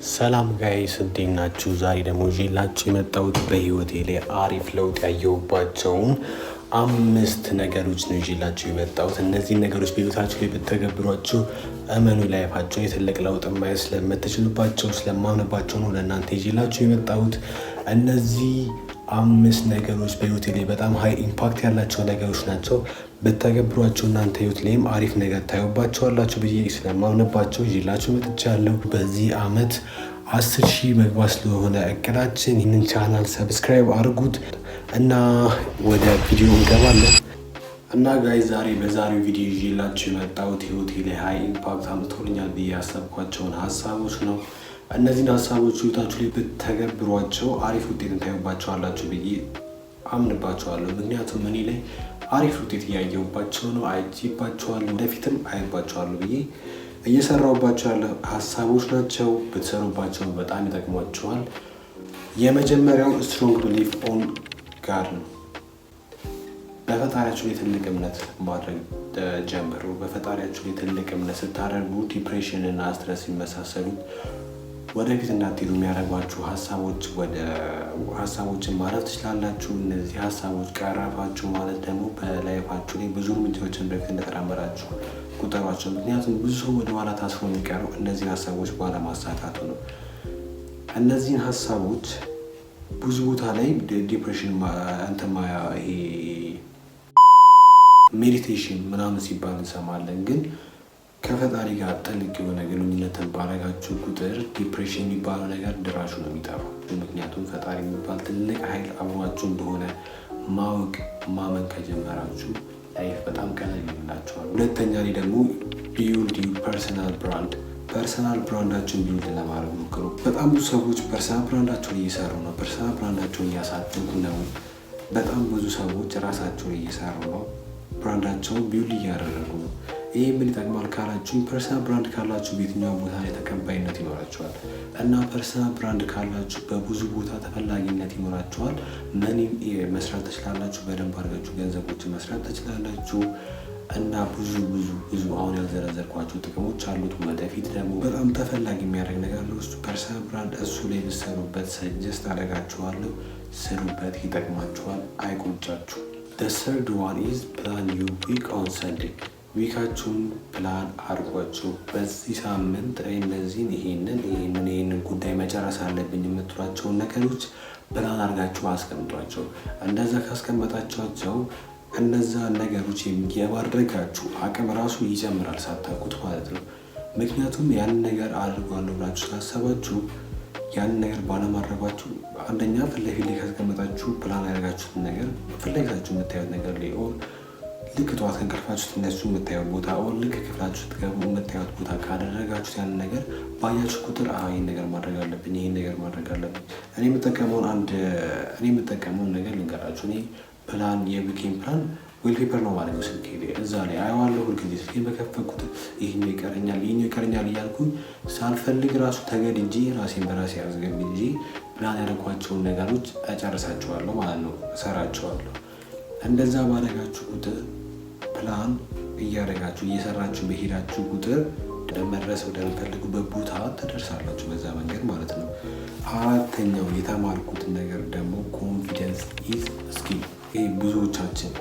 ሰላም guys፣ እንዴት ናችሁ? ዛሬ ደግሞ ይዤላችሁ የመጣሁት በህይወቴ ላይ አሪፍ ለውጥ ያየሁባቸውን አምስት ነገሮች ነው ይዤላችሁ የመጣሁት። እነዚህን ነገሮች በህይወታችሁ ላይ ብትተገብሯቸው እመኑ life ኣችሁ የትልቅ ለውጥ ማየት ስለምትችሉባቸው ስለማምንባቸው ነው ለእናንተ ይዤላችሁ የመጣሁት። እነዚህ አምስት ነገሮች በህይወቴ ላይ በጣም high impact ያላቸው ነገሮች ናቸው። ብተገብሯቸው እናንተ ህይወት ላይም አሪፍ ነገር ታዩባቸዋላችሁ ብዬ ስለማምንባቸው ይዤላችሁ መጥቻለሁ። በዚህ አመት 10,000 መግባት ስለሆነ እቅዳችን ይህንን channel subscribe አድርጉት እና ወደ ቪዲዮ እንገባለን። እና guys፣ ዛሬ በዛሬው ቪዲዮ ይዤላችሁ የመጣሁት ህይወቴ ላይ high impact አምጥቶልኛል ብዬ ያሰብኳቸውን ሀሳቦች ነው። እነዚህን ሀሳቦች ህይወታችሁ ላይ ብትተገብሯቸው አሪፍ ውጤት ታዩባቸዋላችሁ ብዬ አምንባቸዋለሁ። ምክንያቱም እኔ ላይ አሪፍ ውጤት እያየሁባቸው ነው፣ አይቼባቸዋለሁ፣ ወደፊትም አይባቸዋለሁ ብዬ እየሰራሁባቸው ያለ ሀሳቦች ናቸው። ብትሰሩባቸው በጣም ይጠቅሟቸዋል። የመጀመሪያው strong belief on God ነው። በፈጣሪያችሁ ላይ ትልቅ እምነት ማድረግ ጀምሩ። በፈጣሪያችሁ ላይ ትልቅ እምነት ስታደርጉ depression እና stress የመሳሰሉት ወደፊት እንዳትሄዱ የሚያደርጓችሁ ሀሳቦች ወደ ሀሳቦችን ማረፍ ትችላላችሁ። እነዚህ ሀሳቦች ቀረፋችሁ ማለት ደግሞ በ life ኣችሁ ላይ ብዙ እርምጃዎችን በፊት እንደተራመዳችሁ ቁጠሯቸው። ምክንያቱም ብዙ ሰው ወደኋላ ታስሮ የሚቀረው እነዚህን ሀሳቦች ባለማሳካቱ ነው። እነዚህን ሀሳቦች ብዙ ቦታ ላይ depression እንትን ይሄ meditation ምናምን ሲባል እንሰማለን፣ ግን ከፈጣሪ ጋር ጥልቅ የሆነ ግንኙነትን ባረጋችሁ ቁጥር depression የሚባለው ነገር ድራሹ ነው የሚጠፋው። ምክንያቱም ፈጣሪ የሚባል ትልቅ ኃይል አብሯችሁ እንደሆነ ማወቅ ማመን ከጀመራችሁ life በጣም ቀለል ይላችኋል። ሁለተኛ ላይ ደግሞ build your personal brand። Personal brand ኣችሁን build ለማድረግ ሞክሩ። በጣም ብዙ ሰዎች personal brand ኣቸውን እየሰሩ ነው። Personal brand ኣቸውን እያሳደጉ ነው። በጣም ብዙ ሰዎች ራሳቸውን እየሰሩ ነው። Brand ኣቸውን build እያደረጉ ነው። ይህ ምን ይጠቅማል ካላችሁ፣ personal brand ካላችሁ በየትኛው ቦታ ላይ ተቀባይነት ይኖራችኋል እና personal brand ካላችሁ በብዙ ቦታ ተፈላጊነት ይኖራችኋል። Money መስራት ትችላላችሁ። በደንብ አድርጋችሁ ገንዘቦችን መስራት ትችላላችሁ። እና ብዙ ብዙ ብዙ አሁን ያልዘረዘርኳቸው ጥቅሞች አሉት። ወደፊት ደግሞ በጣም ተፈላጊ የሚያደርግ ነገር ነው እሱ personal brand። እሱ ላይ ብትሰሩበት suggest አደርጋችኋለሁ። ስሩበት፣ ይጠቅማችኋል፣ አይቆጫችሁ። The third one is plan your week on Sunday። Week ኣችሁን plan አድርጓችሁ በዚህ ሳምንት እነዚህን፣ ይሄንን፣ ይሄንን፣ ይሄንን ጉዳይ መጨረስ አለብኝ የምትሏቸውን ነገሮች ፕላን አድርጋችሁ አስቀምጧቸው። እንደዛ ካስቀመጣችኋቸው እነዛ ነገሮች የማድረጋችሁ አቅም ራሱ ይጨምራል ሳታውቁት ማለት ነው። ምክንያቱም ያንን ነገር አድርጓለሁ ብላችሁ ስላሰባችሁ ያንን ነገር ባለማድረጓችሁ፣ አንደኛ ፊት ለፊት ላይ ካስቀመጣችሁ ፕላን ያደረጋችሁትን ነገር ፊት ለፊታችሁ የምታዩት ነገር ላይ or ልክ ጠዋት ከእንቅልፋችሁ ስትነሱ የምታዩት ቦታ or ልክ ክፍላችሁ ስትገቡ የምታዩት ቦታ ካደረጋችሁት ያንን ነገር ባያችሁ ቁጥር ይህን ነገር ማድረግ አለብኝ፣ ይህን ነገር ማድረግ አለብኝ። እኔ የምጠቀመውን ነገር ልንገራችሁ። እኔ ፕላን የ week ኤን plan wallpaper ነው ማለት ነው ስልኬ ላይ፣ እዛ ላይ አየዋለሁ። ሁልጊዜ ስልኬን በከፈትኩት ይህኛው ይቀረኛል፣ ይህኛው ይቀረኛል እያልኩኝ ሳልፈልግ ራሱ ተገድጄ፣ ራሴን በራሴ አስገድጄ ፕላን ያደረኳቸውን ነገሮች እጨርሳቸዋለሁ ማለት ነው፣ እሰራቸዋለሁ። እንደዛ ባደረጋችሁ ቁጥር፣ ፕላን እያደረጋችሁ እየሰራችሁ በሄዳችሁ ቁጥር መድረስ ወደምፈልጉበት ቦታ ትደርሳላችሁ፣ በዛ መንገድ ማለት ነው። አራተኛው የተማርኩት ነገር ደግሞ confidence is skill። ይህ ብዙዎቻችን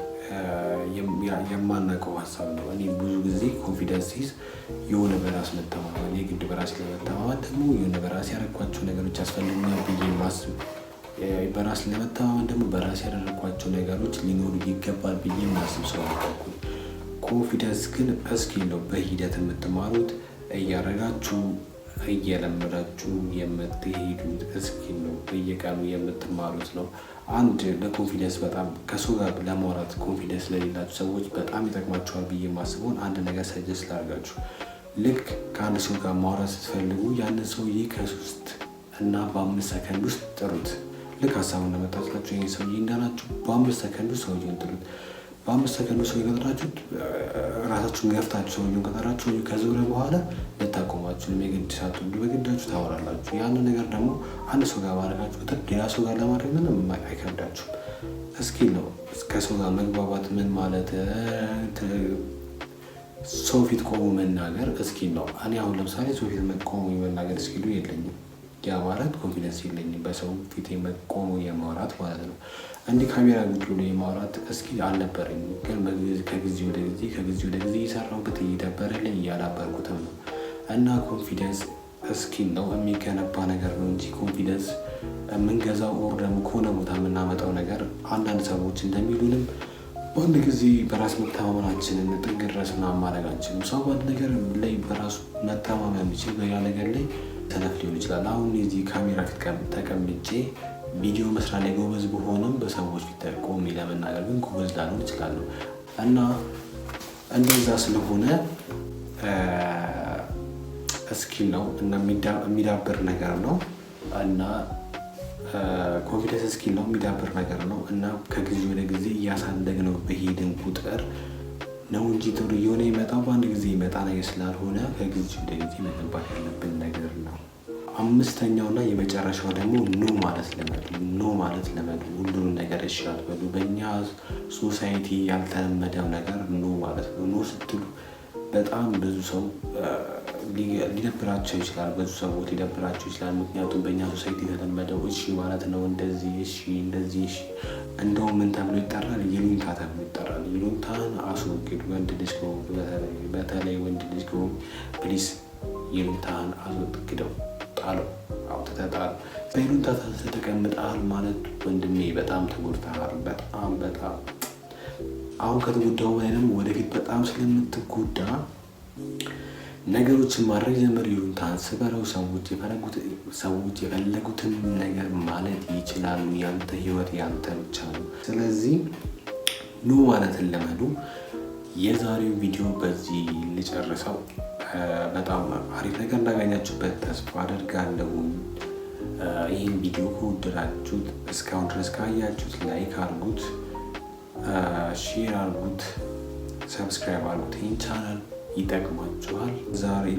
የማናውቀው ሀሳብ ነው። እኔ ብዙ ጊዜ confidence is የሆነ በራስ መተማመን፣ የግድ በራስ ለመተማመን ደግሞ የሆነ በራስ ያደረኳቸው ነገሮች ያስፈልጉኛል ብዬ ማስብ፣ በራስ ለመተማመን ደግሞ በራስ ያደረኳቸው ነገሮች ሊኖሩ ይገባል ብዬ የማስብ ሰው ነበርኩኝ። Confidence ግን skill ነው። በሂደት የምትማሩት፣ እያደረጋችሁ እየለመዳችሁ የምትሄዱት skill ነው። በየቀኑ የምትማሩት ነው። አንድ ለ confidence በጣም ከሰው ጋር ለማውራት confidence ለሌላችሁ ሰዎች በጣም ይጠቅማችኋል ብዬ የማስበውን አንድ ነገር suggest ላድርጋችሁ። ልክ ከአንድ ሰው ጋር ማውራት ስትፈልጉ ያንን ሰውዬ ከ3 እና በ5 ሰከንድ ውስጥ ጥሩት። ልክ ሀሳቡን እንደመጣላችሁ ይህን ሰውዬ እንዳላችሁ በ5 ሰከንድ ውስጥ ሰውዬውን ጥሩት። በ5 ሰከንድ ውስጥ ሰውዬ ከጠራችሁት፣ ራሳችሁን ገፍታችሁ ሰውዬውን ከጠራችሁ፣ ሰውዬው ከዞረ በኋላ ልታቆማችሁ የግድ ሳትወዱ በግዳችሁ ታወራላችሁ። ያንን ነገር ደግሞ አንድ ሰው ጋር ባደረጋችሁ ቁጥር ሌላ ሰው ጋር ለማድረግ ምንም አይከብዳችሁም። Skill ነው። ከሰው ጋር መግባባት ምን ማለት፣ ሰው ፊት ቆሞ መናገር skill ነው። እኔ አሁን ለምሳሌ ሰው ፊት ቆሞ መናገር skill ኡ የለኝም። ያ ማለት confidence የለኝም በሰው ፊት ቆሞ የማውራት ማለት ነው። እንዲህ ካሜራ ቁጭ ብሎ የማውራት skill አልነበረኝም። ግን ከጊዜ ወደ ጊዜ እየሰራሁበት እየዳበረልኝ እያዳበርኩትም ነው። እና confidence skill ነው፣ የሚገነባ ነገር ነው እንጂ confidence የምንገዛው or ደግሞ ከሆነ ቦታ የምናመጣው ነገር አንዳንድ ሰዎች እንደሚሉንም በአንድ ጊዜ በራስ መተማመናችንን ጥግ ድረስ ምናምን ማድረግ አንችልም። ሰው በአንድ ነገር ላይ በራሱ መተማመን ቢችል በያ ነገር ላይ ሰነፍ ሊሆን ይችላል። አሁን የዚህ ካሜራ ፊት ተቀምጬ ቪዲዮ መስራት ላይ ጎበዝ ብሆንም በሰዎች ፊት ቆሜ ለመናገር ግን ጎበዝ ላልሆን እችላለሁ። እና እንደዛ ስለሆነ skill ነው እና የሚዳብር ነገር ነው። እና confidence skill ነው፣ የሚዳብር ነገር ነው። እና ከጊዜ ወደ ጊዜ እያሳደግነው በሄድን ቁጥር ነው እንጂ ጥሩ እየሆነ ይመጣው በአንድ ጊዜ ይመጣ ነገር ስላልሆነ ከጊዜ ወደ ጊዜ መገንባት ያለብን ነገር ነው። አምስተኛውና የመጨረሻው ደግሞ no ማለት ልመዱ። No ማለት ልመዱ። ሁሉንም ነገር እሺ አትበሉ። በእኛ society ያልተለመደው ነገር no ማለት ነው። No ስትሉ በጣም ብዙ ሰው ሊደብራቸው ይችላል። ብዙ ሰዎች ሊደብራቸው ይችላል። ምክንያቱም በእኛ society የተለመደው እሺ ማለት ነው። እንደዚህ እሺ፣ እንደዚህ እሺ። እንደውም ምን ተብሎ ይጠራል? ይሉኝታ ተብሎ ይጠራል። ይሉኝታን አስወግድ። ወንድ ልጅ ከሆንክ፣ በተለይ ወንድ ልጅ ከሆንክ please ይሉኝታን አስወግደው፣ ጣለው፣ አውጥተህ ጣለው። በይሉኝታ ተቀምጠሃል ማለት ወንድሜ በጣም ተጎድተሃል። በጣም በጣም። አሁን ከተጎዳው በላይ ደግሞ ወደፊት በጣም ስለምትጎዳ ነገሮችን ማድረግ ጀምር። ይሉኝታን ስበረው። ሰዎች የፈለጉትን ነገር ማለት ይችላሉ። ያንተ ህይወት ያንተ ብቻ ነው። ስለዚህ no ማለትን ልመዱ። የዛሬው ቪዲዮ በዚህ ልጨርሰው። በጣም አሪፍ ነገር እንዳገኛችሁበት ተስፋ አደርጋለሁ። ይህን ቪዲዮ ከወደዳችሁት፣ እስካሁን ድረስ ካያችሁት like አድርጉት፣ share አድርጉት፣ subscribe አድርጉት። ይህን ቻናል ይጠቅማችኋል።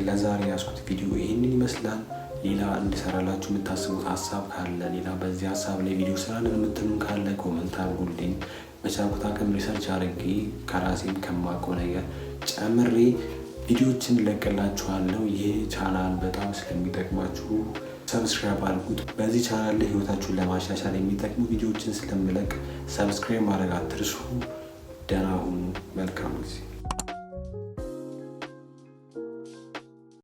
ለዛሬ ያስኩት ቪዲዮ ይህንን ይመስላል። ሌላ እንድሰራላችሁ የምታስቡት ሀሳብ ካለ፣ ሌላ በዚህ ሀሳብ ላይ ቪዲዮ ስራልን የምትሉን ካለ comment አድርጉልኝ። በቻልኩት አቅም research አድርጌ ከራሴም ከማውቀው ነገር ጨምሬ ቪዲዮዎችን እለቅላችኋለሁ። ይህ ቻናል በጣም ስለሚጠቅማችሁ subscribe አድርጉት። በዚህ ቻናል ላይ ህይወታችሁን ለማሻሻል የሚጠቅሙ ቪዲዮዎችን ስለምለቅ subscribe ማድረግ አትርሱ። ደህና ሁኑ። መልካም ጊዜ።